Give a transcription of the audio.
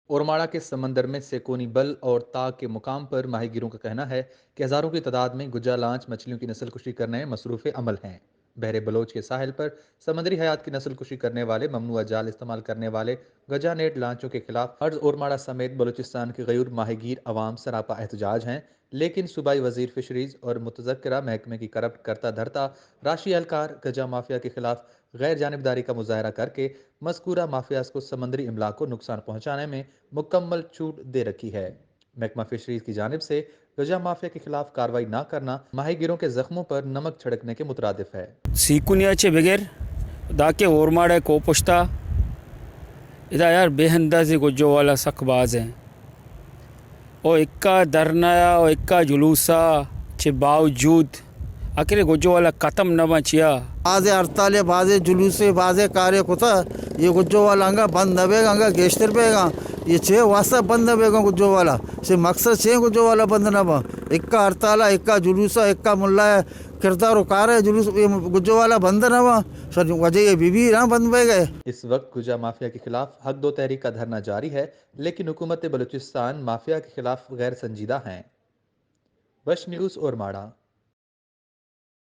اورماڑہ کے سمندر میں سیکونی بل اور تاک کے مقام پر ماہی گیروں کا کہنا ہے کہ ہزاروں کی تعداد میں گجا لانچ مچھلیوں کی نسل کشی کرنے میں مصروف عمل ہیں۔ بحر بلوچ کے ساحل پر سمندری حیات کی نسل کشی کرنے والے، ممنوعہ جال استعمال کرنے والے گجا نیٹ لانچوں کے خلاف عرض اورماڑہ سمیت بلوچستان کے غیور ماہی گیر عوام سراپا احتجاج ہیں، لیکن صوبائی وزیر فشریز اور متذکرہ محکمے کی کرپٹ کرتا دھرتا راشی اہلکار گجا مافیا کے خلاف غیر جانبداری کا مظاہرہ کر کے مذکورہ مافیاز کو سمندری املاک کو نقصان پہنچانے میں مکمل چھوٹ دے رکھی ہے۔ محکمہ فشریز کی جانب سے گجا مافیا کے خلاف کارروائی نہ کرنا ماہی گیروں کے زخموں پر نمک چھڑکنے کے مترادف ہے۔ سیکونیا چہ بگر داکہ اورماڑہ کوپشتا ادا یار بے اندازی گجو والا سک باز ہیں۔ او اکا دھرنایا او اکا جلوسا چہ باوجود اکرے گجو والا ختم نہ بن چیا۔ بازے ہڑتالے، بازے جلوسے، بازے کارے کتا، یہ گجو والا انگا بند نہ بیگا، انگا گیشتر بیگا۔ یہ چے واسطہ بند نہ بیگا گجو والا؟ سے مقصد چے گجو والا بند نہ با؟ اکا ہڑتالا، اکا جلوسا، اکا ملا کردار و کار ہے جلوس، یہ گجو والا بند نہ با۔ سر وجہ یہ بی بی نہ بند بیگا۔ اس وقت گجا مافیا کے خلاف حق دو تحریک کا دھرنا جاری ہے، لیکن حکومت بلوچستان مافیا کے خلاف غیر سنجیدہ ہیں۔ Bush news Ormara.